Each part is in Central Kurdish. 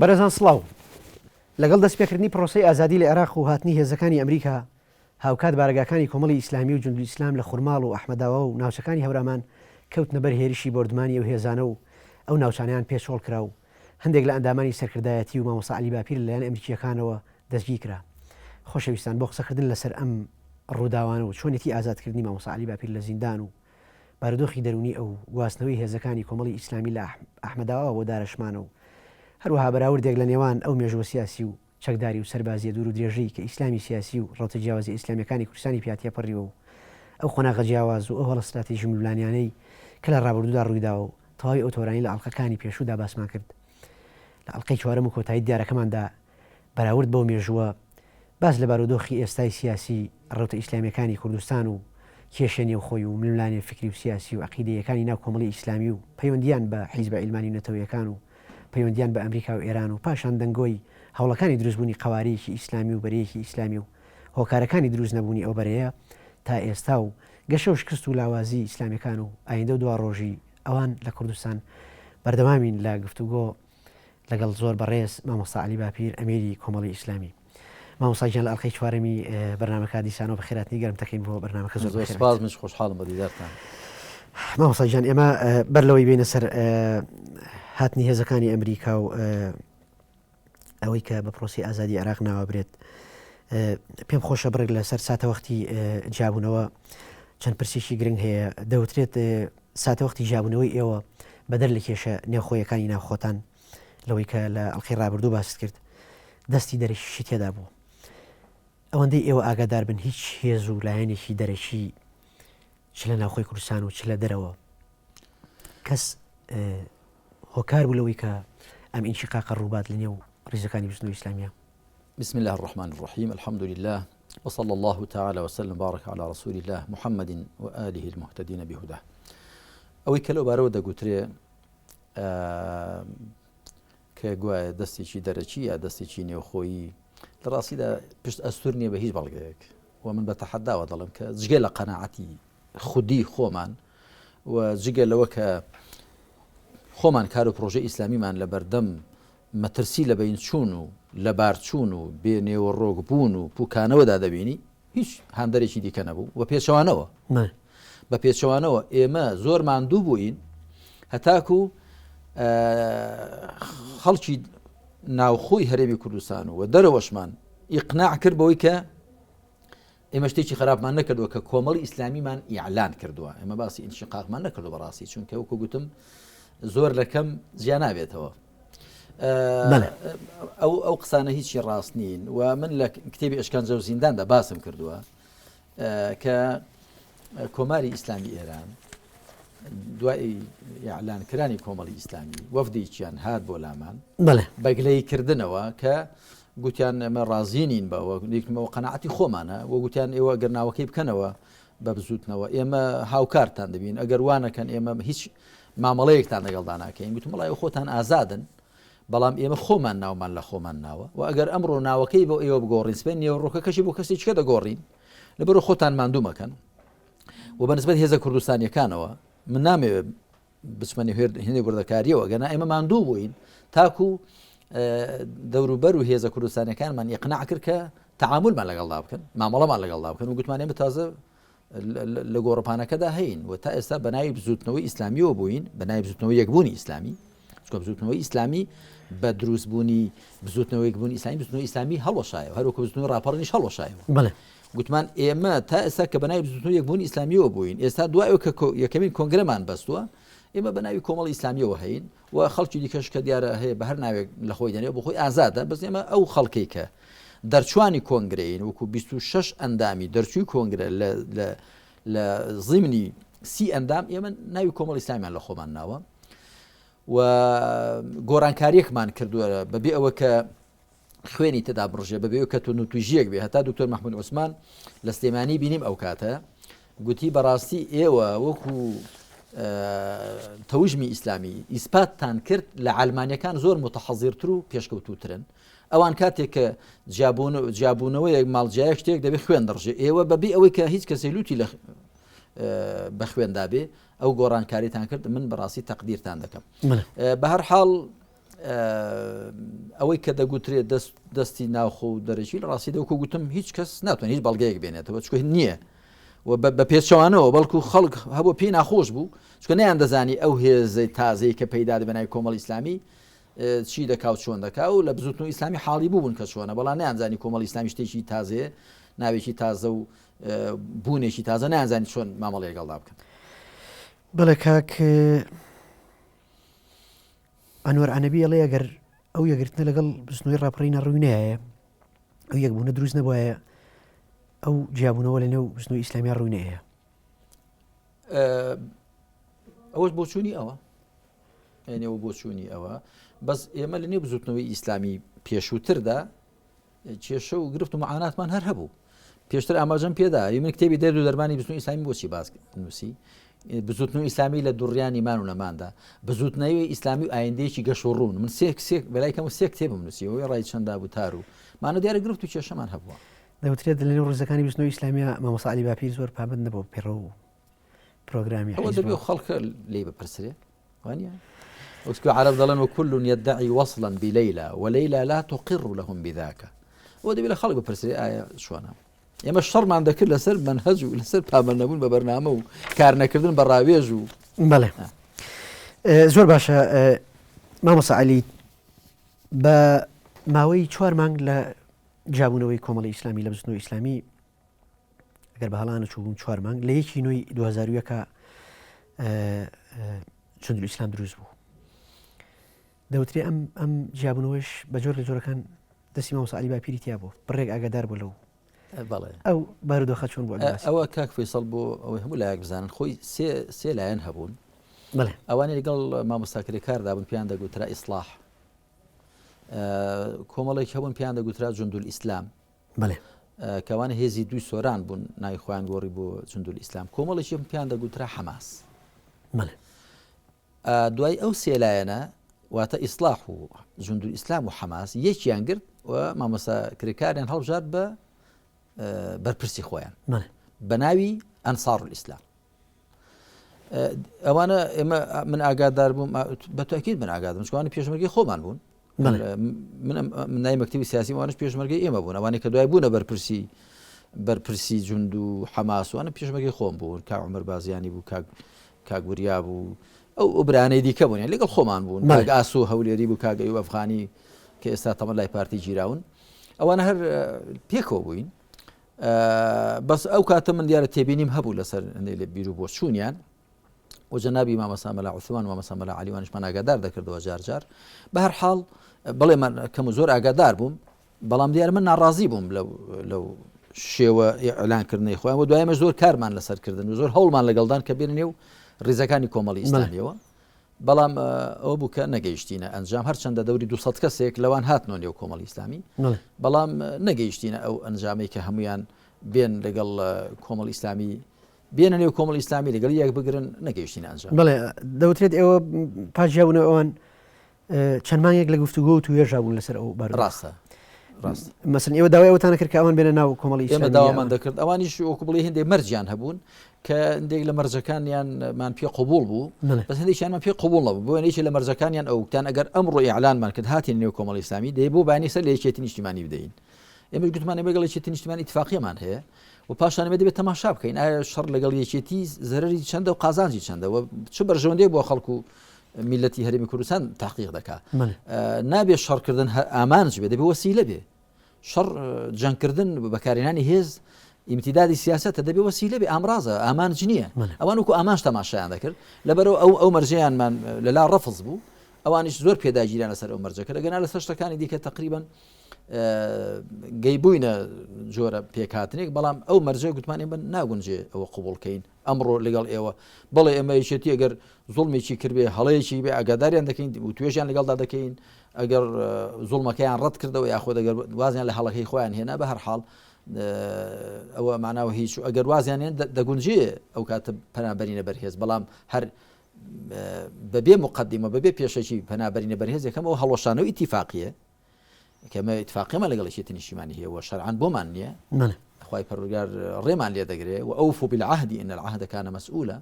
بەرێزان سڵاو. لەگەڵ دەستپێکردنی پرۆسەی ئازادی لە عێراق و هاتنی هێزەکانی ئەمریکا، هاوکات بارەگاکانی کۆمەڵی ئیسلامی و جوندولئیسلام لە خورماڵ و ئەحمەداوا و ناوچەکانی هەورامان کەوتنە بەر هێرشی بۆردومانی ئەو هێزانە و ئەو ناوچانەیان پێ چۆڵ کرا و هەندێک لە ئەندامانی سەرکردایەتی و مامۆستا عەلی باپیر لەلایەن ئەمریکییەکانەوە دەستگیرکرا. خۆشەویستان بۆ قسەکردن لەسەر ئەم ڕووداوانە و چۆنێتی ئازادکردنی مامۆستا عەلی باپیر لە زیندان و بارودۆخی دەروونی ئەو، گواستنەوەی هێزەکانی کۆمەڵی ئیسلامی لە ئەحمەداواوە بۆ دارەشمانە و هەروەها بەراوردێک لە نێوان ئەو مێژووە سیاسی و چەکداری و سەربازییە دوور و درێژەی کە ئیسلامی سیاسی و ڕەوتە جیاوازە ئیسلامییەکانی کوردستانی پیا تێپەڕیوە و ئەو قۆناغە جیاواز و ئەو هەڵە ستراتیژی ململانیانەی کە لە ڕابردوودا ڕوویداوە و تەواوی ئەو تەوەرانەی لە ئەڵقەکانی پێشوودا باسمان کرد لە ئەڵقەی چوارەم و کۆتایی دیارەکەماندا بەراورد بەو مێژووە باس لە بارودۆخی ئێستای سیاسی ڕەوتە ئیسلامییەکانی کوردستان و کێشە نێوخۆی و ململانێ فیکری و سیاسی و عەقیدەییەکانی ناو کۆمەڵی ئیسلامی و پەیوەندییان بە حیزبە عیلمانی و نەتەوەیەکان و پەیوەندییان بە ئەمریکا و ئێران و پاشان دەنگۆی هەوڵەکانی دروستبوونی قەوارەیەکی ئیسلامی و بەرەیەکی ئیسلامی و هۆکارەکانی دروست نەبوونی ئەو بەرەیە تا ئێستا و گەشە و شکست و لاوازی ئیسلامیەکان و ئایندە و دواڕۆژی ئەوان لە کوردستان بەردەوامین لە گفتوگۆ لەگەڵ زۆر بەڕێز مامۆستا عەلی باپیر ئەمیری کۆمەڵی ئیسلامی. مامۆستا گیان لە ئەڵقەی چوارەمی بەرنامەکە دیسانەوە بەخێراتنی گەرم دەکەین بۆ بەرنامەکە زۆر زۆر سپاس منیش خۆشحاڵم بە دیدارتان. مامۆستا گیان ئێمە بەر لەوەی بێینە سەر هاتنی هێزەکانی ئەمریکا و ئەوەی کە بە پرۆسی ئازادی عێراق ناوە برێت پێم خۆشە بڕێک لەسەر ساتەوەختی جیابوونەوە چەند پرسێکی گرنگ هەیە دەوترێت ساتەوەختی جیابوونەوەی ئێوە بەدەر لە کێشە نێوخۆیەکانی ناوخۆتان لەوەی کە لە ئەڵقەی ڕابردوو باست کرد دەستی دەرەکیشی تێدا بوو ئەوەندەی ئێوە ئاگادار بن هیچ هێز و لایەنێکی دەرەکی چ لە ناوخۆی کوردستان و چ لە دەرەوە کەس هۆکار بوو لەوەی کە ئەم ئینشیقاقە ڕووبات لە نێو ڕیزەکانی بزوتنەوەی ئیسلامیە؟ بسم الله الرحمن الرحیم الحمد لله وصلى الله تعالى وسلم بارك على رسول الله محمد وآله المهتدين بهداه ئەوەی کە لەو بارەوە دەگوترێ کە گوایە دەستێکی دەرەکی یا دەستێکی نێوخۆیی لە ڕاستیدا پشت ئەستور نییە بە هیچ بەڵگەیەک و من بە تەحەداوە دەڵێم کە جگە لە قەناعەتی خودی خۆمان و جگە لەوە کە خۆمان کار و پرۆژە ئیسلامیمان لە بەردەم مەترسی لە بین چوون و لەبارچوون و بێ نێوەڕۆک بوون و پوکانەوەدا دەبینی هیچ هاندەرێکی دیکە نەبوو و پێچەوانەوە بە پێچەوانەوە ئێمە زۆر ماندوو بووین هەتاکو خەڵکی ناوخۆی هەرێمی کوردستان و دەرەوەشمان ئیقناع کرد بەوەی کە ئێمە شتێکی خراپمان نەکردووە کە کۆمەڵی ئیسلامیمان ئیعلان کردووە ئێمە باسی ئینشقاقمان نەکردو بەڕاستی چونکە وەکو گوتم زۆر لە کەم جیا نابێتەوە ئەو ئەو قسانە هیچی ڕاست نین و من لە کتێبی ئەشکەنجە و زینداندا باسم کردووە کە کۆماری ئیسلامی ئێران دوای ئیعلان کرانی کۆمەڵی ئیسلامی وەفدێکیان هات بۆ لامان بەگلەی کردنەوە کە گوتیان ئەمە ڕازی نین بەوە یەکمەوە قەنەعەتی خۆمانە وە گوتیان ئێوە گەر ناوەکەی بکەنەوە بە بزوتنەوە ئێمە هاوکارتان دەبین ئەگەر وانەکەن ئێمە هیچ مامەڵەیەکتان لەگەڵدا ناکەین گوتم وڵی خۆتان ئازادن بەڵام ئێمە خۆمان ناومان لە خۆمان ناوە و ئەگەر ئەمڕۆ ناوەکەی بۆ ئێوە بگۆڕین سبەی نێوەڕۆکەکەشی بۆ کەسێکی کە دەگۆڕین لەبەرو خۆتان ماندوو مەکەن و بە نسبەت هێزە کوردستانیەکانەوە من نامەوێت بچمە هێندێک وردەکاریەوە گەنا ئێمە ماندوو بووین تاکو دەوروبەر و هێزە کوردستانەکانمان یقناع کرد کە تعاملمان لەگەڵدا بکەن مامەڵەمان لەگەڵدا بکەن و گوتمان ئێمە تازە لە گۆڕپانەکەدا هەین و تا ئێستا بە ناوی بزوتنەوەی ئیسلامیەوە بووین بە ناوی بزوتنەوەی یەکبوونی ئیسلامی چونکە بزوتنەوەی ئیسلامی بە دروستبوونی بزوتنەوەی یەکبوونی ئیسلامی بزوتنەوەی ئیسلامی هەڵوەشایەوە هەروەکو بزوتنەوەی ڕاپەڕینیش هەڵوەشایەوە بەڵێ گوتمان ئێمە تا ئێستا کە بە ناوی بزوتنەوەی یەکبوونی ئیسلامیەوە بووین ئێستا دوای ئەو کە یەکەمین کۆنگرەمان بەستووە ئێمە بە ناوی کۆمەڵی ئیسلامیەوە هەین و خەڵکی دیکەش کە دیارە هەیە بە هەر ناوێک لە خۆی دەنێ بۆ خۆی ئازادە بەس ئێمە ئەو خەڵکەی کە دەرچوانی کۆنگرەین وەکو 26 ئەندامی دەرچووی کۆنگرە لە لە لە زیمنی سی ئەندام ئێمە ناوی کۆمەڵی ئیسلامیان لە خۆمان ناوە و گۆڕانکاریەکمان کردووە بەبێ ئەوە کە خوێنی تێدا بڕژێ بەبێ کە توندوتیژیەک بێ هەتا دکتۆر مححمود عوسمان لە سلێمانی بینیم ئەو کاتە گوتی بەڕاستی ئێوە وەکو تەوژمی ئیسلامی ئیسپاتتان کرد لە عەلمانیەکان زۆر متحەزیرتر و پێشکەوتوترن ئەوان کاتێک کە جیابوون جیابوونەوەیەک ماڵجیایە شتێک دەبێت خوێن دەڕژێ ئێوە بەبێ ئەوەی کە هیچ کەسێ لوتی لە بە خوێندا بێ ئەو گۆڕانکاریتان کرد من بەڕاستی تەقدیرتان دەکەم بە هەر حاڵ. ئەوەی کە دەگوترێت دەست دەستی ناوخۆ و دەرەکی لە ڕاستی دەوکو گوتم هیچ کەس ناتوانێت هیچ بەڵگەیەک بێنێتەوە چکە نییە و بە پێچەوانەوە بەڵکو خەڵک هەبوو پێی ناخۆش بوو چکە نیان دەزانی ئەو هێزەی تازەی کە پەیدا دەبێ ناوی کۆمەڵ ئیسلامی چی دەکا و چۆن دەکا و لە بزوتنەوە ئیسلامی حاڵی بوون کە چۆنە بەڵام نیانزانی کۆمەڵ ئیسلامی شتێکی تازەیە ناوێکی تازە و بوونێکی تازە نیانزانی چۆن مامەڵەی لەگەڵدا بکەن. بەڵێ کاک ئەنوەر عەنەبی ئەڵێ ئەگەر ئەو یەکگرتنە لەگەڵ بزنەوەی ڕاپەڕینە ڕووی نایە ئەو یەکبوونە دروست نەبوایە ئەو جیابوونەوە لە نێو بزنەوەی ئیسلامیان ڕووی نایە. ئەوەش بۆچوونی ئەوە ئەنێەوە بۆچوونی ئەوە بەس ئێمە لە نێو بزوتنەوەی ئیسلامی پێشووتردا کێشە و گرفت و معاناتمان هەر هەبوو پێشتر ئاماژەم پێدا من کتێبی دەرد و دەرمانی بزوتنەوەی ئیسلامی بۆچی باس نووسی بزوتنەوەی ئیسلامی لە دوڕیانی مان و نەماندا بزوتنەوەی ئیسلامی و ئایندەیەکی گەش و ڕوون من سێ سێ بەلای کەم و سێ کتێبم نووسیەوە ڕای چەندا وتار و مانە دیارە گرفت و کێشەمان هەبووە. دەوترێت لەنێو ڕیزەکانی بزوتنەوەی ئیسلامیە مامۆستا عەلی باپیر زۆر پابەند نەبووە بە پەیڕەو و پرۆگرامی ئەوە دەبێ خەڵکە لێی بپرسرێ وانە وەسکو عرب دەڵێن وكل يدعي وصلا بليلى وليلى لا تقر لهم بذاك ئەوە دەبێت لە خەڵک بپرسرێ ئایا چۆنە ئێمە شەڕمان دەکرد لەسەر مەنهەج و لەسەر پابەندنەبوون بە بەرنامە و کارنەکردن بە ڕاوێژ و بەڵێ زۆر باشە مامۆستا عەلی بە ماوەی چوار مانگ لە جیابوونەوەی کۆمەڵی ئیسلامی لە بزوتنەوەی ئیسلامی ئەگەر بە هەڵانە چوو بووم چوار مانگ لە یەکی نوێی 2001 جندل ئیسلام دروست بوو دەوترێ ئەم ئەم جیابوونەوەش بە جۆر لە جۆرەکان دەستی مامۆستا عەلی باپیری تیا بوو بڕێک ئاگادار بوو لەو ئەو بارودۆخە چۆن بوو ئەوە کاک فەیسەڵ بۆ ئەوەی هەموو لایەک بزانن خۆی سێ سێ لایەن هەبوون ئەوانەی لەگەڵ مامۆستا کرێکاردا بوون پێیان دەگوترا ئیسلاح کۆمەڵێک هەبوون پێیان دەگوترا جوندول ئیسلام کەوانە هێزی دووی سۆران بوون ناوی خۆیان گۆڕی بۆ جوندول ئیسلام کۆمەڵێکی پێیان دەگوترا حەماس دوای ئەو سێ لایەنە واتە ئیسلاح و جوندول ئیسلام و حەماس یەکیان گرت و مامۆستا کرێکاریان هەڵبژارد بە بەرپرسی خۆیان بە ناوی ئەنسار ئیسلام ئەوانە ئێمە من ئاگادار بووم بە تاکیید من ئاگادم چوانە پێشمەرگەی خۆمان بوون من نای مەکتەبی سیاسی وانش پێشمەرگەی ئێمە بوون ئەوانەی کە دوای بوونە بەرپرسی بەرپرسی جوند و حەماسوانە پێشمەرگەی خۆم بوون کا عمر بازیانی بوو کاک کاک وریا بوو ئەو ئەو برانەی دیکە بوون یان لەگەڵ خۆمان بوون کاک ئاسۆ هەولێری بوو کاک ئەیوب ئەفغانی کە ئێستا تەمە لای پارتی گیراون ئەوانە هەر پێکەوە بووین بەس ئەو کاتە من دیارە تێبینیم هەبوو لەسەر هەندێک لە بیر و بۆچوونیان و جەنابی مامەسا مەلا عوسمان و مامەسا مەلا عەلیوانیشمان ئاگادار دەکردەوە جار جار بە هەر حاڵ بەڵێ من کەم و زۆر ئاگادار بووم بەڵام دیارە من ناڕازی بووم لەو لەو شێوە ئیعلانکردنەی خۆیان و دوای ئەمەش زۆر کارمان لەسەر کردن و زۆر هەوڵمان لەگەڵدان کە بێنە نێو ڕیزەکانی کۆمەڵی ئیسلامیەوە بەڵام ئەوە بوو کە نەگەیشتینە ئەنجام هەرچەندە دەوری 200 کەسێک لەوان هاتنەوە نێو کۆمەڵی ئیسلامی بەڵام نەگەیشتینە ئەو ئەنجامەی کە هەمویان بێن لەگەڵ کۆمەڵ ئیسلامی بێنە نێو کۆمەڵ ئیسلامی لەگەڵ یەک بگرن نەگەیشتینە ئەنجام. بەڵێ دەوترێت ئێوە پاش جیابوونەوە ئەوان چەند مانگێک لە گفتوگۆ و توێژا بوون لەسەر ئەو بارودۆخە. ڕاستە ڕاست. مەسەن ئێوە داوای ئەوەتان کرد کە ئەوان بێنە ناو کۆمەڵی ئێمە ئیسلامی داوامان دەکرد ئەوانیش وەکو بڵێ هەندێک مەرجیان هەبوون کە هەندێک لە مەرجەکانیانمان پێ قبوڵ بوو بەس هەندێکیانمان پێ قبوڵ نەبوو بۆ یەکێ لە مەرجەکانیان ئەو وتیان ئەگەر ئەمڕۆ ئیعلانمان کرد هاتین نێو کۆمەڵی ئیسلامی دەی بۆ بانی سەر لە یەکێتی نیشتیمانی بدەین ئێمەش گوتمان ئێمە لەگەڵ یەکێتی نیشتیمانی ئیتفاقیەمان هەیە و پاشان ئێمە دەبێت تەماشا بکەین ئایا شەڕ لەگەڵ یەکێتی زەرەری چەندە و قازانجی چەندە و چ بەرژەوەندێک بۆ خەڵک و میلەتی هەرێمی کوردستان تحقیق دەکا نابێت شەڕکردن هەر ئامانج بێ دەبێ وەسیلە بێ شەڕ جەنگکردن بەکارهێنانی هێز ئیمتیدادی سیاستە دەبێ وەسیلە بێ ئامرازە ئامانج نییە ئەوان وەکو ئامانج تەماشایان دەکرد لەبەرەوە ئەو ئەو مەرجەیانمان لەلا ڕەفز بوو ئەوانیش زۆر پێداگیران لەسەر ئەو مەرجەکە لەگەنا لەسەر شتەکانی دیکە تقریبان گەیبووینە جۆرە پێکهاتنێک بەڵام ئەو مەرجە گوتمان ئێمە ناگونجێ ئەوە قوبڵکەین ئەمڕۆ لەگەڵ ئێوە بەڵێ ئێمە یەکێتی ئەگەر زوڵمێکی کردبێ هەڵەیەکی بێ ئاگاداریان دەکەین و توێژیان لەگەڵدا دەکەین ئەگەر زوڵمەکەیان ڕەت کردەوە یاخۆ ئەگەر وازیان لە هەڵەکەی خۆیان هێنا بە هەر حاڵ ئەوە ماناوە هیچ و ئەگەر وازیان هێن دەگونجێ ئەو کاتە پەنابەرینە بەرهێز بەڵام هەر بەبێ مقدمە بەبێ پێشەکی پەنابەرینە بەرهێز یەکەم ئەو هەڵوەشانەوە ئیتیفاقیە کە ئەمە ئیتفاقیەمان لەگەڵ یەکێتی نیشتیمانی هەیە و شەرعەن بۆمان نییە خوای پەروەردگار ڕێمان لێ دەگرێ و أوفوا بالعهد إن العهد كان مسؤولا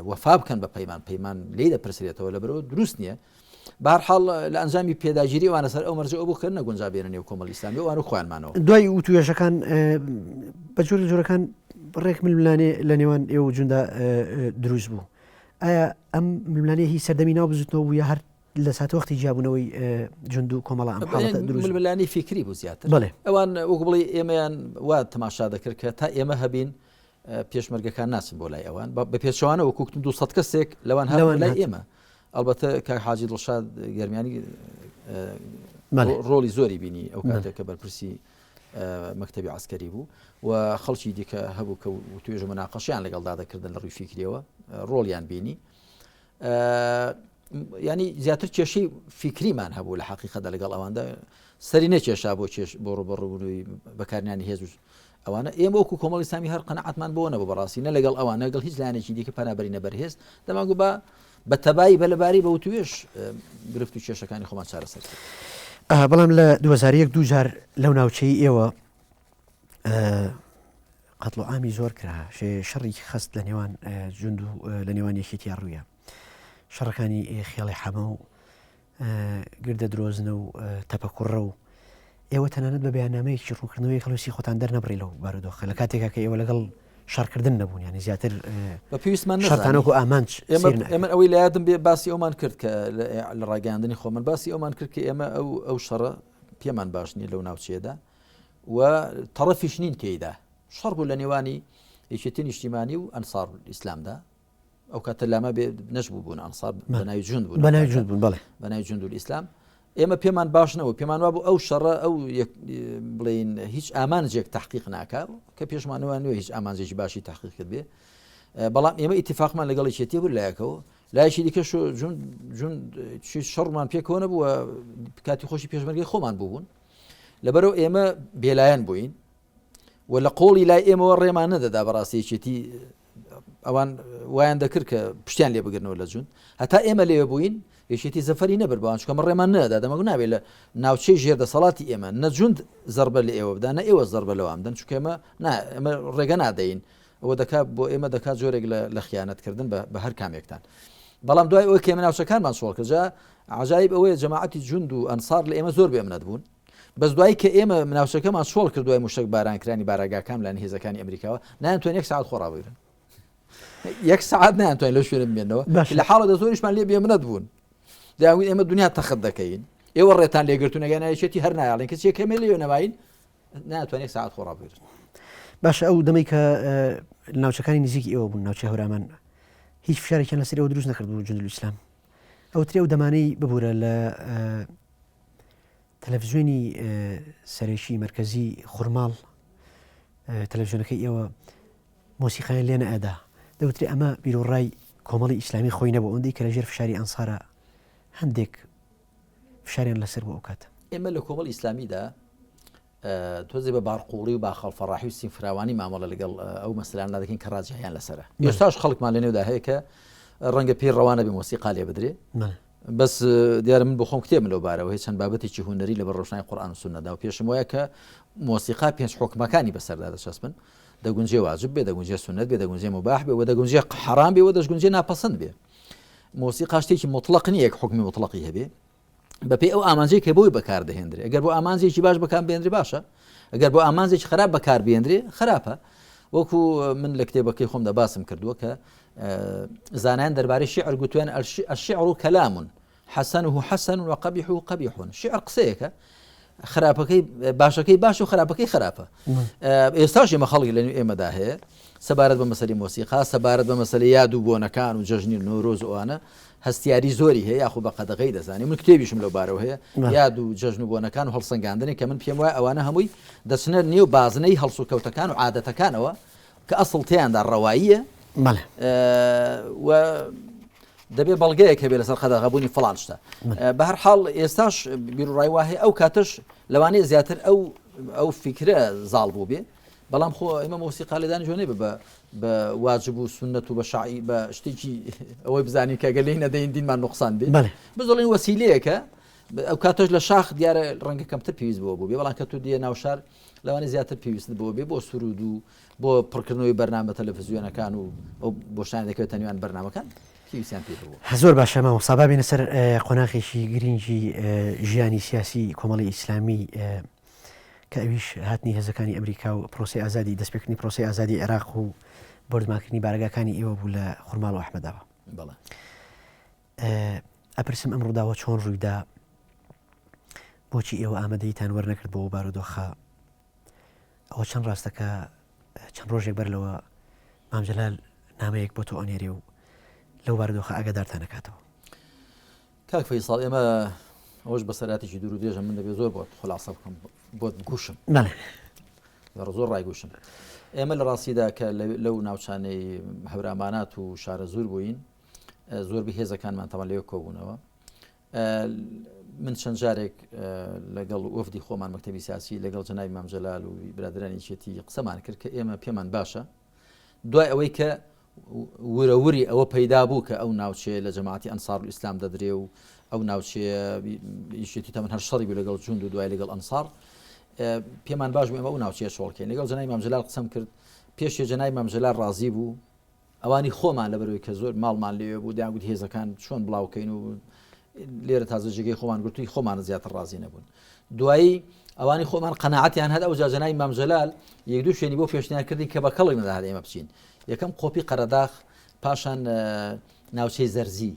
وەفا بکەن بە پەیمان پەیمان لێی دەپرسرێتەوە لەبەرەوە دروست نییە. بەهەرحاڵ لە ئەنجامی پێداگیری ئەوانە سەر ئەو مەرجە ئەو بوو کە نەگونجا بێنە نێو کۆمەڵی ئیسلامی ئەوان و خۆیان مانەوە. دوای وتوێژەکان بە جۆر لە جۆرەکان ڕێک ململانێ لە نێوان ئێوە و جوندا دروست بوو. ئایا ئەم ململانێ هی سەردەمی ناو بزوتنەوە بوو یا هەر لە ساتەوەختی جیابوونەوەی جوند و کۆمەڵە ئەم حاڵەتە دروست بوو؟ ململانێی فیکری بوو زیاتر. بەڵێ. ئەوان وەک بڵێی ئێمەیان وا تەماشا دەکرد کە تا ئێمە هەبین پێشمەرگەکان ناچن بۆ لای ئەوان بە پێچەوانە وەکو وتم 200 کەسێک لەوان هەر لای ئێمە ئەلبەتە کاک حاجی دڵشاد گەرمیانی ڕۆڵی زۆری بینی ئەو کاتێک کە بەرپرسی مەکتتەبی عسکەری بوو و خەڵکی دیکە هەبوو کە توێژ مناقەشیان لەگەڵدا دەکردن لە ڕووی فیکریەوە ڕۆڵیان بینی ینی زیاتر کێشەی فیکریمان هەبوو لە حقیقەدا لەگەڵ ئەواندا سەری نەکێشا بۆ کێش بۆ ڕوبەڕوبوونەوەی بەکارنانی هێز و ئەوانە ئێمە وەکو کۆمەڵی ئیسلامی هەر قەنەعەتمان بۆ نەبوو بەڕاستی نە لەگەڵ ئەوان لەگەڵ هیچ لایەنێکی دیکە پەنابەرینە بەرهێز دەمانگو بە بە تەبایی بە لەباری بە وتوێژ گرفت و کێشەکانی خۆمان چارەسەر کرد. بەڵام لە 2001 دوو جار لەو ناوچەی ئێوە قەتڵ و عامی زۆر کرا شەڕی خست لە نێوان جوند و لە نێوان یەکێتیا ڕوویە شەڕەکانی خێڵی حەمە و گردە درۆزنە و تەپە کوڕە و ئێوە تەنانەت بە بەیاننامەیەکی ڕوونکردنەوەی هەڵوێستی خۆتان دەرنەبڕی لەو بارودۆخە لە کاتێکا کە ئێوە لەگەڵ شەڕکردن نەبوون یانی زیاتر بە پێویستمان شەڕتان وەکو ئامانج ئێمە ئەوەی لە یادم بێ باسی ئەومان کرد کە لە ڕاگەیاندنی خۆمان باسی ئەومان کرد کە ئێمە ئەو ئەو شەڕە پێمان باش نییە لەو ناوچەیەدا و تەڕەفیش نین تێیدا شەڕ بوو لە نێوانی یەکێتی نیشتیمانی و ئەنسار ئیسلامدا ئەو کاتە لامە بێ نەشبوو بوون ئەنسار بەناوی جوند بوون بەناوی جوند بوون بەڵێ بەناوی جوند ئیسلام ئێمە پێمان باش نەبوو پێمان وابوو ئەو شەڕە ئەو بڵین هیچ ئامانجێک تحقیق ناکە کە پێشمانەوە نوێ هیچ ئامانجێکی باشی تحقیق کرد بێ بەڵام ئێمە ئیتفاقمان لەگەڵ یەکێتی بوو لایەکەوە لایەکی دیکەش جون جون شەڕمان پێکەوە نەبووە کاتی خۆشی پێشمەرگەی خۆمان بوون لەبەرەوە ئێمە بێلایەن بووین و لە قۆڵی لای ئێمەوە ڕێمان نەدەدا بەڕاستی یەکێتی ئەوان وایان دەکرد کە پشتیان لێ بگرنەوە لە جون هەتا ئێمە لێ بووین یەکێتی زەفەری نەبرد بەوان چکەمە ڕێمان نەدا دەمەگو نابێت لە ناوچەی ژێر دەسەڵاتی ئێمە نە جوند زەربە لە ئێوە بدە نە ئێوە زەربە لەوان بدەن چونکە ئێمە ئێمە ڕێگە نادەین ئەوە دەکات بۆ ئێمە دەکات جۆرێک لە خیانەتکردن بە هەر کامێکتان بەڵام دوای ئەوەی کە ئێمە ناوچەکانمان چۆڵ کرد جا عجایب ئەوەیە جەماعەتی جوند و ئەنسار لە ئێمە زۆر بێمنەت بوون بەس دوایی کە ئێمە ناوچەکەمان چۆڵ کرد دوای موشەک باران کرانی بارەگاکان لایەن هێزەکانی ئەمریکاوە نایانتوانی یەک سەعات خۆ ڕابگرن یەک سەعات نایانتوانی لەو شوێنە بمێنەوە لە حاڵەدا زۆریشمان لێ بێمنەت بوون دەیانگوت ئێمە دنیا تەخت دەکەین ئێوە ڕێتان لێگرتوون ئەگەر نایەکێتی هەر نایاڵین کەچی یەکەمێ لێ نەماین ناتوانێت سەعات خۆ ڕابگرن. باشە ئەو دەمەی کە ناوچەکانی نزیکی ئێوە بوون ناوچەی هەورامان هیچ فشارێکیان لەسەر ئێوە دروست نەکرد بوو جندل ئیسلام ئەو ترێ ئەو دەمانەی ببوورە لە تەلەفزیۆنی سەرەکی مەرکەزی خورماڵ تەلەفزیۆنەکەی ئێوە مۆسیقایان لێ نەئەدا دەوترێ ئەمە بیرۆڕای کۆمەڵی ئیسلامی خۆی نەبوو ئەوەندەی کە لەژێر فشاری ئەنسارە هەندێک فشاریان لەسەر بوو ئەو کاتە. ئێمە لە کۆمەڵی ئیسلامیدا تۆزێ بە بارقوڵی و باخەڵفەڕاحی و سینفراوانی مامەڵە لەگەڵ ئەو مەسەلانە دەکەین کە ڕاجیان لەسەرە ئێستاش خەڵکمان لە نێودا هەیە کە ڕەنگە پێی ڕەوانە بێ مۆسیقا لێ بدرێ بەس دیارە من بۆ خۆم کتێبم لەو بارەوە هەیە چەند بابەتێکی هونەری لەبەر ڕۆشنای قورئان و سوننەدا و پێشم وایە کە مۆسیقا پێنج حوکمەکانی بەسەردا دەچەسپن دەگونجێ واجب بێ دەگونجێ سوننەت بێ دەگونجێ مباح بێ و دەگونجێ حەرام بێ و دەشگونجێ ناپەسەند بێ مۆسیقا شتێکی مطلق نییە یەک حوکمی مطلقی هەبێ بەپێی ئەو ئامانجەی کە بۆی بەکاردەهێندرێ ئەگەر بۆ ئامانجێکی باش بەکار بێنرێ باشە ئەگەر بۆ ئامانجێکی خراپ بەکار بێنرێ خراپە وەکو من لە کتێبەکەی خۆمدا باسم کردووە کە زانایان دەربارەی شعر گوتویان الشعر كلام حسنه حسن وقبيحه قبيح شعر قسەیەکە خراپەکەی باشەکەی باش و خراپەکەی خراپە ئێستاش ئێمە خەڵک لە نێو ئێمەدا هەیە سەبارەت بە مەسەلی مۆسیقا سەبارەت بە مەسەلی یاد و بۆنەکان و جەژنی نۆرۆز ئەوانە هەستیاری زۆری هەیە یاخو بە قەدەغەی دەزانانی من کتێبیشم لەو بارەوە هەیە یاد و جەژن و بۆنەکان و هەڵسەنگاندنی کە من پێم وایە ئەوانە هەمووی دەچنە نێو بازنەی هەڵسوکەوتەکان و عادەتەکانەوە کە ئەسڵ تێیاندا ڕەواییە و دەبێ بەڵگەیەک هەبێ لەسەر قەدەغەبوونی فڵان شتە بە هەر حاڵ ئێستاش بیرڕای وا هەیە ئەو کاتەش لەوانەیە زیاتر ئەو ئەو فیکرە زاڵ بوو بێ بەڵام خۆ ئێمە مۆسیقا لێدانی جوێنێ بە بە واجب و سنت و بە شعی بە شتێکی ئەوەی بزانین کە گەلی نەدەین دینمان نقصان بێ بزڵین وەسیلەیەکە ئەو کاتەش لە شاخ دیارە ڕەنگە کەمتر پێویست بۆ بوو بێ بەڵام کە تو دیە ناوشار لەوانەیە زیاتر پێویستت بۆ بێ بۆ سرود و بۆ پڕکردنەوەی بەرنامە تەلەفزیۆنەکان و ئەو بۆشایان دەکەوێتە نێوان بەرنامەکان. پێویستیان پێی هەبوو. زۆر باشە مامۆستا با بێینە سەر قۆناغێکی گرینگی ژیانی سیاسی کۆمەڵی ئیسلامی کە ئەویش هاتنی هێزەکانی ئەمریکا و پرۆسی ئازادی دەستپێکردنی پرۆسی ئازادی عێراق و بۆردمانکردنی بارەگاکانی ئێوە بوو لە خورماڵ و ئەحمەداوە. بەڵێ. ئەپرسم ئەم ڕووداوە چۆن ڕوویدا؟ بۆچی ئێوە ئامادەیتان وەرنەکرد بۆ بارودۆخە؟ ئەوە چەند ڕاستە کە چەند ڕۆژێک بەر لەوە مام جەلال نامەیەک بۆ تۆ ئەنێرێ و لەو بارودۆخە ئاگادارتان ئەکاتەوە؟ کاک فەیسەڵ ئێمە ئەوەش بەسەراتێکی دوور و درێژە من دەبێت زۆر بۆت خلاصە بکەم بۆت بگوشم بەڵێ زۆر ڕایگوشم ئێمە لە ڕاستیدا کە لەو ناوچانەی هەورامانات و شارە زۆر بووین زۆربەی هێزەکانمان تەمان لەوێ کۆبوونەوە من چەند جارێک لەگەڵ وەفدی خۆمان مەکتەبی سیاسی لەگەڵ جەنابی مام جەلال و برادرانی یەکێتی قسەمان کرد کە ئێمە پێمان باشە دوای ئەوەی کە ورەوری ئەوە پەیدا بوو کە ئەو ناوچەیە لە جەماعەتی ئەنسار ئیسلام دەدرێ و ئەو ناوچەیە یەکێتی تەمەن هەر شەڕی بوو لەگەڵ جوند و دوای لەگەڵ ئەنسار پێمان باش بوو ئێمە ئەو ناوچەیە چۆڵکەین لەگەڵ جەنابی مام جەلال قسەم کرد پێشێ جەنابی مام جەلال ڕازی بوو ئەوانی خۆمان لەبەرئەوەی کە زۆر ماڵمان لەوێ بوو دەیانگوت هێزەکان چۆن بڵاو کەین و لێرە تازە جێگەی خۆمان گرتووی خۆمان زیاتر ڕازی نەبوون دوایی ئەوانی خۆمان قەناعەتیان هەر ئەو جاجەنای مام جەلال یەک دوو شوێنی بۆ پێشنیار کردین کە بە کەڵک نەدەهات ئێمە بچین یەکەم قۆپی قەرەداخ پاشان ناوچەی زەرزی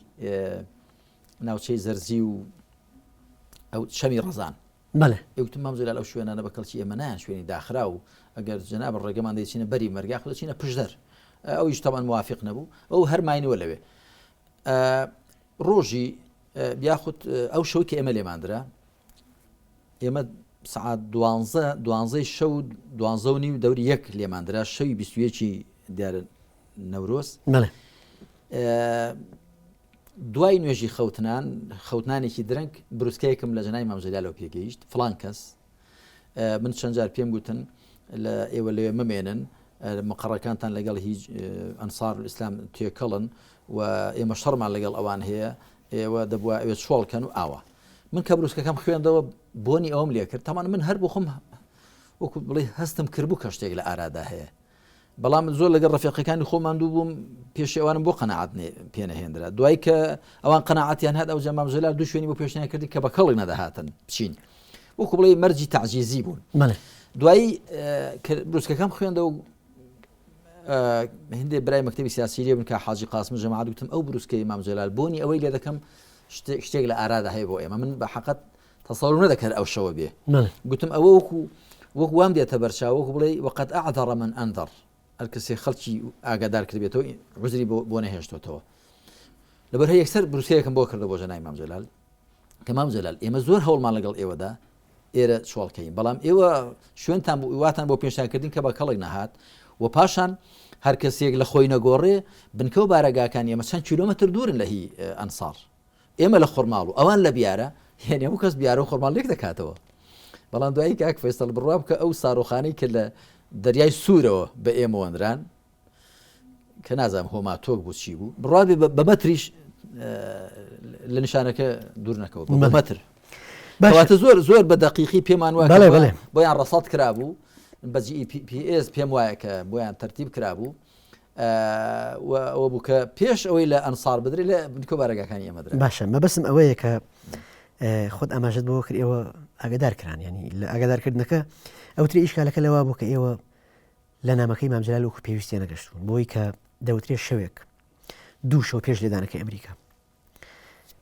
ناوچەی زەرزی و ئەو چەمی ڕزان بەڵێ. ئێ وتم مام جەلال ئەو شوێنانە بە کەڵکی ئێمە نایەن شوێنی داخراو ئەگەر جەنابت ڕێگەمان دەی چینە بەری مەرگ یاخود دەچینە پشدەر ئەویش تەبعەن موافق نەبوو ئەو هەر ماینەوە لەوێ ڕۆژی یاخود ئەو شەوی کە ئێمە لێماندرا ئێمە سعات دوانزە دوانزەی شەو دوانزە و نیو دەوری یەک لێماندرا شەوی بیستویەکی دیارە نەورۆز بەڵێ دوای نوێژی خەوتنان، خەوتنانێکی درەنگ، بروسکەیەکم لە جەنابی مام جەلالەوە پێگەیشت، فڵان کەس، من چەند جار پێم گوتن لە ئێوە لەوێ مەمێنن، مقەڕەکانتان لەگەڵ هیچ ئەنسار ئیسلام تێکەڵن و ئێمە شەڕمان لەگەڵ ئەوان هەیە، ئێوە دەبووە ئەوێ چۆڵ کەن و ئاوا. من کە بروسکەکەم خوێندەوە بۆنی ئەوەم لێ کرد، تەمان من هەر بۆ خۆم وەکو بڵێ هەستم کردبوو کە شتێک لە ئارادا هەیە. بەڵام من زۆر لەگەڵ ڕەفیقەکانی خۆم ماندوو بووم پێشی ئەوانم بۆ قەناعەت پێ نەهێنرا دوای کە ئەوان قەناعەتیان هات ئەو جەمام جەلال دوو شوێنی بۆ پێشنیار کردی کە بە کەڵک نەدەهاتن بچین وەکو بڵێ مەرجی تعجیزی بوون دوایی بروسکەکەم خوێندەوە هندێ برای مەکتەبی سیاسی لێ بن کە حاجی قاسم جەماعەت گوتم ئەو بروسکەی مام جەلال بۆنی ئەوەی لێ دەکەم شتێک لە ئارادا هەیە بۆ ئێمە من بە حەقەت تەسەورم نەدەکرد ئەو شەوە بێ. گوتم ئەوە وەکو وەک وام دێتە بەرچاو وەکو بڵێی وقد اعذر من انذر هەر کەسێ خەڵکی ئاگادار کردبێتەوە عوزری بۆ بۆ نەهێشتۆتەوە. لەبەر هەر یەکسەر بروسکەیەکم بۆ کردە بۆ جەنابی مام جەلال کە مام جەلال ئێمە زۆر هەوڵمان لەگەڵ ئێوەدا ئێرە چۆڵکەین بەڵام ئێوە شوێنتان واتان بۆ پێشانکردن کە بە کەڵک نەهات و پاشان هەر کەسێک لە خۆی نەگۆڕێ بنکە و بارەگاکانی ئێمە چەند کیلۆمەتر دوورن لە هی ئەنسار ئێمە لە خورماڵ و ئەوان لە بیارە یعنی هەموو کەس بیارە و خورماڵ لێک دەکاتەوە بەڵام دوایی کاک فەیسەڵ بڕوا بکە ئەو سارۆخانەی کە لە دەریای سوورەوە بە ئێمەوە نران کە نازانم هۆما تۆک بوو چی بوو بڕوا بێ بە مەتریش لە نیشانەکە دوور نەکەوە بە مەتر باشە زۆر زۆر بە دەقیقی پێمان وایە بەڵێ بەڵێ بۆیان ڕەسەد کرابوو بە GPS پێم وایە کە بۆیان تەرتیب کرابوو و ئەوە بوو کە پێش ئەوەی لە ئەنسار بدرێ لە بنکە بارەگاکانی ئێمە درا. باشە مەبەستم ئەوەیە کە خۆت ئاماژەت بۆ کرد ئێوە ئاگدار کران ینی لە ئاگادارکردنەکە ئەوتری ئیشکالەکە لەوا بوو کە ئێوە لە نامەکەی مام جەلال وەکو پێویست تێنەگەشتوون بۆی کە دەوترێ شەوێک دوو شەو پێش لێدانەکەی ئەمریکا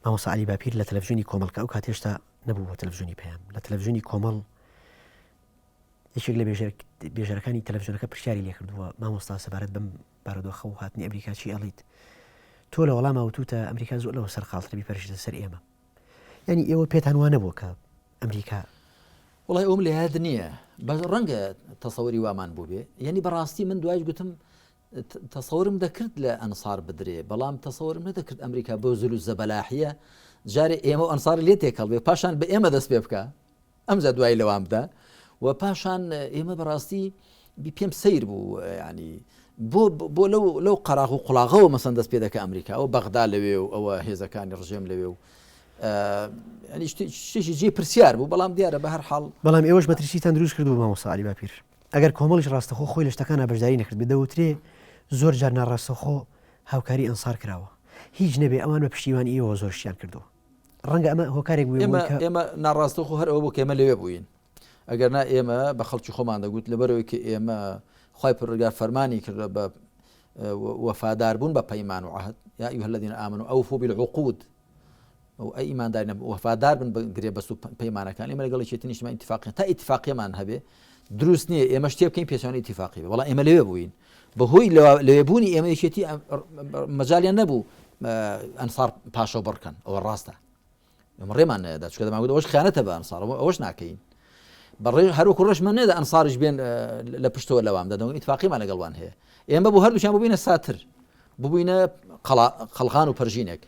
مامۆستا عەلی باپیر لە تەلەفزیۆنی کۆمەڵ کە ئەو کات هێشتا نەبوو بۆ تەلەفزیۆنی پەیام لە تەلەفزیۆنی کۆمەڵ یەکێک لە بێژەرەکانی تەلەفزیۆنەکە پرسیاری لێکردووە مامۆستا سەبارەت بەم بارودۆخە و هاتنی ئەمریکا چی ئەڵیت تۆ لە وەڵاما وتوتە ئەمریکا زۆر لەوە سەرقاڵترە بیپەرژێتە سەر ئێمە یعنی ئێوە پێتان وا نەبووە کە ئەمریکا وڵی ئەوم لە یاد نییە بەس ڕەنگە تەسەوری وامان بوو بێ یعنی بەڕاستی من دوایش گوتم تەسەورم دەکرد لە ئەنسار بدرێ بەڵام تەسەورم نەدەکرد ئەمریکا بەو زل و زەبەلاحیە جارێ ئێمە و ئەنسار لێ تێکەڵ بێ پاشان بە ئێمە دەست پێ بکە ئەمجا دوای لەوان بدە و پاشان ئێمە بەڕاستی پێم سەیر بوو ینی بۆ بۆ لەو لەو قەراغ و قوڵاغەوە مەسەن دەست پێ دەکە ئەمریکا ئەو بەغدا لەوێ و ئەوە هێزەکانی ڕژێم لەوێ و ینی شتێکی جێ پرسیار بوو بەڵام دیارە بە هەر حاڵ بەڵام ئێوەش مەترسیتان دروست کردو مامۆستا عەلی باپیر ئەگەر کۆمەڵیش ڕاستەخۆ خۆی لە شتەکانا بەشداری نەکردبێت دەوترێ زۆر جار ناڕاستەخۆ هاوکاری ئەنسار کراوە. هیچ نەبێ ئەوان بە پشتیوانی ئێوە زۆر شتیان کردووە. ڕەنگە ئەمە هۆکارێک بووێ ئێمە ئێمە ناڕاستەوخۆ هەر ئەوە بوو کە ئێمە لەوێ بووین. ئەگەر نا ئێمە بە خەڵکی خۆمان دەگوت لەبەرەوەی کە ئێمە خوای پەروەردگار فەرمانی کردووە بە وەفاداربوون بە پەیمان و عهد یا أيها الذين آمنوا أوفوا بالعقود ئەو ئەی ئیماندارینە وەفادار بن بە گرێبەست و پەیمانەکان ئێمە لەگەڵ یەکێتی نیشتمان ئیتفاقیان تا ئیتفاقیەمان هەبێ دروست نییە ئێمە شتێ بکەین پێچەوانەی ئیتفاقی بێ بەڵام ئێمە لەوێ بووین بەهۆی لەوێ بوونی ئێمە یەکێتی مەجالیان نەبوو ئەنسار پاشەو بڕکەن ئەوە ڕاستە ئێمە ڕێمان نەدا چکە دەمانگوت ئەوەش خیانەتە بە ئەنسارەوە ئەوەش ناکەین بەڕێ هەروکو ڕێشمان نەدا ئەنساریش بێن لە پشتەوە لەوام دەدەن ئیتفاقیمان لەگەڵوان هەیە ئێمە بۆ هەردووشیان ببینە ساتر ببووینە قەڵغان و پەرژینێک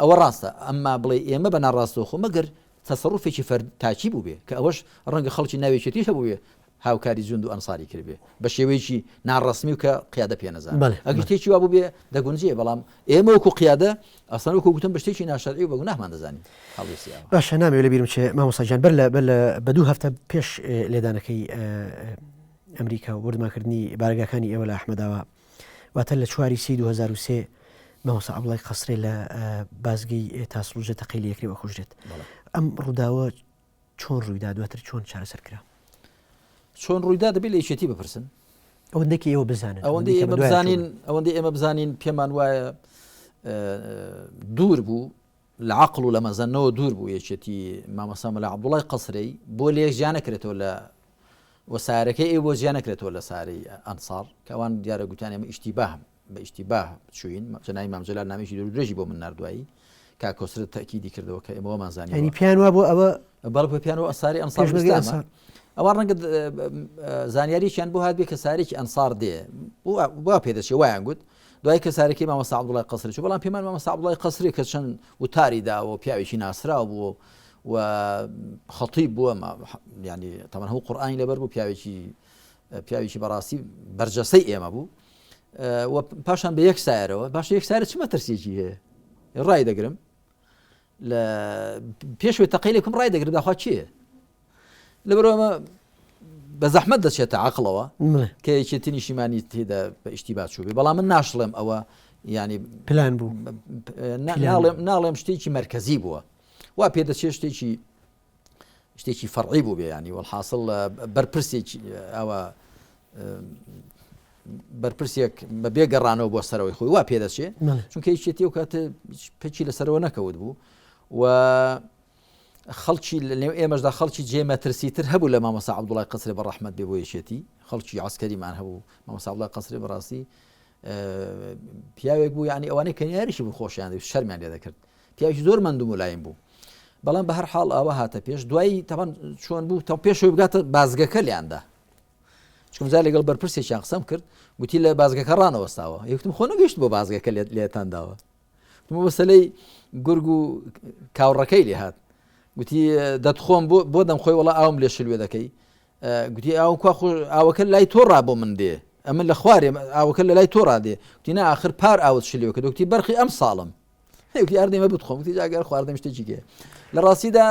ئەوە ڕاستە ئەمما بڵێ ئێمە بە ناڕاستەوخۆ مەگەر تەسەڕوفێکی فەرد تاکی بووبێ کە ئەوەش ڕەنگە خەڵکی ناوێکێتیش هەبووێ هاوکاری جوند و ئەنساری کردبێ بە شێوەیەکی ناڕەسمی و کە قیادە پێ نەزان ئەگەر شتێکی وا بووبێ دەگونجێ بەڵام ئێمە وەکو قیادە ئەسڵەن وەکو گوتم بە شتێکی ناشەرعی و بە گوناهمان دەزانین هەڵوێستی ئاوا. باشە نامەوێ لەبیرم بچێ مامۆستا گیان بەر لە بەر لە بە دوو هەفتە پێش لێدانەکەی ئەمریکا و بۆردمانکردنی بارەگاکانی ئێوە لە ئەحمەداوا واتە لە چواری سی 2003 مامۆستا عەبدوڵای قەسرێ لە بازگەی تاسڵوجە تەقەی لێکرێ و ئەکوژرێت ئەم ڕووداوە چۆن ڕوویدا دواتر چۆن چارەسەر کرا؟ چۆن ڕوویدا دەبێت لە یەکێتی بپرسن. ئەوەندەی کە ئێوە بزانن ئەوەندەی ئێمە بزانین ئەوەندەی ئێمە بزانین پێمان وایە دوور بوو لە عقل و لە مەزەنەوە دوور بوو یەکێتی مامۆستا مەلا عەبدوڵای قەسرەی بۆ لێک جیا نەکرێتەوە لە وەسارەکەی ئێ بۆ جیا نەکرێتەوە لە سارەی ئەنسار کە ئەوان دیارە گوتیان ئێمە ئیشتیباه بە ئیشتیباه چووین جەنابی مام جەلال نامەیەکی دوور و درێژی بۆ من نارد دوایی کاک کۆسرەت تەئکیدی کردەوە کە ئێمە وامان زانیوە یانی پێیان وا بوو ئەوە بەڵێ پێیان وا سارەی ئەنسار پێشمەرگەی ئیسلامە ئەنسار. ئەوان ڕەنگە زانیارییان بۆ هات بێ کە سارێکی ئەنسار دێ وا پێدەچێ وایان گوت دوای کە سارەکەی مامۆستا عەبدوڵای قەسری چوو بەڵام پێمان مامۆستا عەبدوڵای قەسری کە چەند وتاری داوە پیاوێکی ناسراو بووە و خەتیب بووە ینی تەمان هەموو قورئانی لەبەر بوو پیاوێکی پیاوێکی بەڕاستی بەرجەسەی ئێمە بوو و پاشان بە یەک سایرەوە باش یەک سایرە چ مەترسیەکی هەیە ڕای دەگرم لە پێشوی تەقەی لێکم ڕای دەگرم داخوا چییە لەبەرئەمە بە زەحمەت دەچێتە عقلەوە کە یەکێتی نیشیمانی تێدا بە ئیشتیبا چوو بەڵام من ناشڵێم ئەوە ینی پلان بوو ناڵێم ناڵێم شتێکی مرکزی بووە وا پێدەچێت شتێکی شتێکی فەڕی بوو بێ ینی وەحاصل بەرپرسێکی ئەوە بەرپرسێک بە بێ گەڕانەوە بۆ سەرەوەی خۆی وا پێدەچێ چونکە یەکێتی و کاتە پێکی لەسەرەوە نەکەوت بوو و خەڵکی لە نێو ئێمەشدا خەڵکی جێ مەترسی تر هەبوو لە مامۆستا عەبدوڵای قەسرێ بە ڕەحمەت بێ بۆ یەکێتی خەڵکی عسکەریمان هەبوو مامۆستا عەبدوڵای قەسرێ بەڕاستی پیاوێک بوو یعنی ئەوانەی کە یاریشی بوو خۆشیان دەویست شەرمیان لێ دەکرد پیاوێکی زۆر مەند و ملایم بوو بەڵام بە هەر حاڵ ئاوا هاتە پێش دوایی تەبان چۆن بوو تا پێشەوەی بگاتە بازگەکە لیاندا چکم جار لەگەڵ بەرپرسێکیان قسەم کرد گوتی لە بازگەکە ڕانەوەستاوە یەکتم خۆ نەگەشت بۆ بازگەکە لێتان داوە مەسەلەی گورگ و کاوڕەکەی لێ هات گوتی دەتخۆم بۆ دەم خۆی وڵا ئاوم لێ شلوێ دەکەی گوتی ئاو کوا خۆ ئاوەکە لای تۆ ڕا بۆ من دێ ئەمن لە خوارێ ئاوەکە لە لای تۆ ڕا دێ گوتی نا ئاخر پار ئاوت شلێوە کە گوتی بەرخی ئەم ساڵم گوتی ئاردێمە بتخۆم گوتی جاگەر خواردم شتێکی کێ لە ڕاستیدا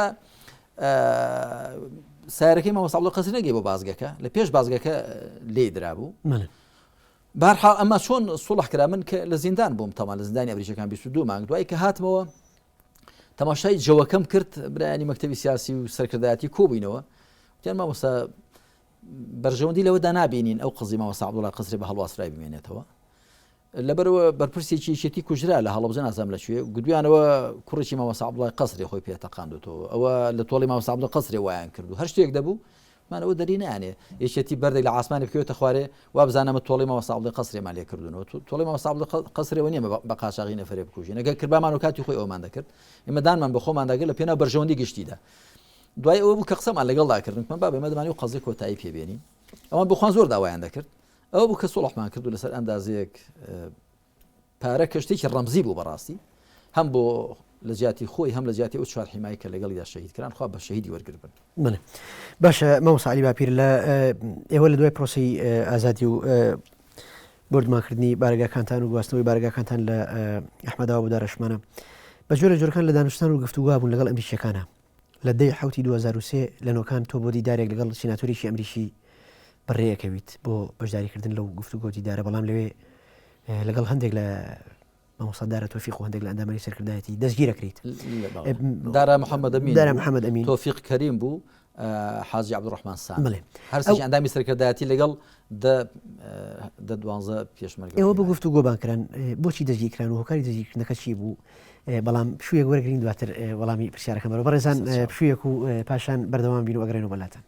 سارەکەی مامۆستا عەبدوڵ قەسری نەگەی بۆ بازگەکە لە پێش بازگەکە لێی درابوو بەهەرحاڵ ئەمە چۆن سوڵح کرا من کە لە زیندان بووم تەمان لە زیندانی ئەمریکیەکان 22 مانگ دوای کە هاتمەوە تەماشای جەوەکەم کرد برایانی مەکتەبی سیاسی و سەرکردایەتی کۆبووینەوە وتیان مامۆستا بەرژەوەندی لەوەدا نابینین ئەو قزی مامۆستا عەبدوڵای قەسرێ بە هەڵواسرای بمێنێتەوە لەبەرەوە بەرپرسێکی یەکێتی کوژرا لە هەڵەبجە نازانم لە کوێ گوتویانەوە کوڕێکی مامۆستا عەبدوڵای قەسرێ خۆی پێ تەقاندوتەوە ئەوە لە تۆڵی مامۆستا عەبدوڵای قەسرێ وایان کردو هەر شتێک دەبوو مانەوە دەری نانێ یەکێتی بەردێک لە عاسمانی بکەوێتە خوارێ وا بزانە ئەمە تۆڵەی مامۆستا عەبدوڵای قەسرێمان لێ کردوونەوە تۆڵەی مامۆستا عەبدوڵای قەسرێوە نییە بە قاچاغی نەفەرێ بکوژین ئەگەر کردبامان و کاتی خۆی ئەومان دەکرد ئێمە دانمان بە خۆمان داگرت لە پێناو بەرژەوەندی گشتیدا دوای ئەوە بوو کە قسەمان لەگەڵدا کردن من بابە ئێمە دەمانی و قەزیە کۆتایی پێبێنین ئەوان بۆخوان زۆر داوایان دەکرد ئەوە بوو کە سوڵحمان کرد و لەسەر ئەندازەیەک پارە کە شتێکی ڕەمزی بوو بەڕاستی هەم بۆ لە جیاتی خۆی هەم لە جیاتی ئەو چوار حیمای کە لەگەڵیدا شەهید کران خوا بە شەهیدی وەرگر بن. بەڵێ باشە مامۆستا عەلی باپیر لە ئێوە لە دوای پرۆسەی ئازادی و بۆردمانکردنی بارەگاکانتان و گواستنەوەی بارەگاکانتان لە ئەحمەداوە بۆ دارەشمانە بە جۆرە جۆرەکان لە دانوستان و گفتوگا بوون لەگەڵ ئەمریکیەکانە لە دەی حوتی 2023 لە نۆکان تۆ بۆ دیدارێک لەگەڵ سیناتۆرێکی ئەمریکی بەڕێەکەویت بۆ بەشداریکردن لەو گفتوگۆ دیدارە بەڵام لەوێ لەگەڵ هەندێک لە مامۆستا دارا تۆفیق و هەندێک لە ئەندامانی سەرکردایەتی دەستگیرەکریت. دارا محەممەد ئەمین دارا محەممەد ئەمین تۆفیق کەریم بوو حاجی عەبدوڕەحمان سام بڵێ هەرسێکی ئەندامی سەرکردایەتی لەگەڵ دە دوانزە پێشمەرگە ئێوە بە گفتوگۆبان کران بۆچی دەستگیرکران و هۆکاری دەستگیرکردنەکە چی بوو بەڵام پشوویەک وەرگین دواتر وەڵامی پرسیارەکەم بەرەوە بەڕێزان پشوویەک و پاشان بەردەوام بین و ئەگەڕێنەوە بەلاتان.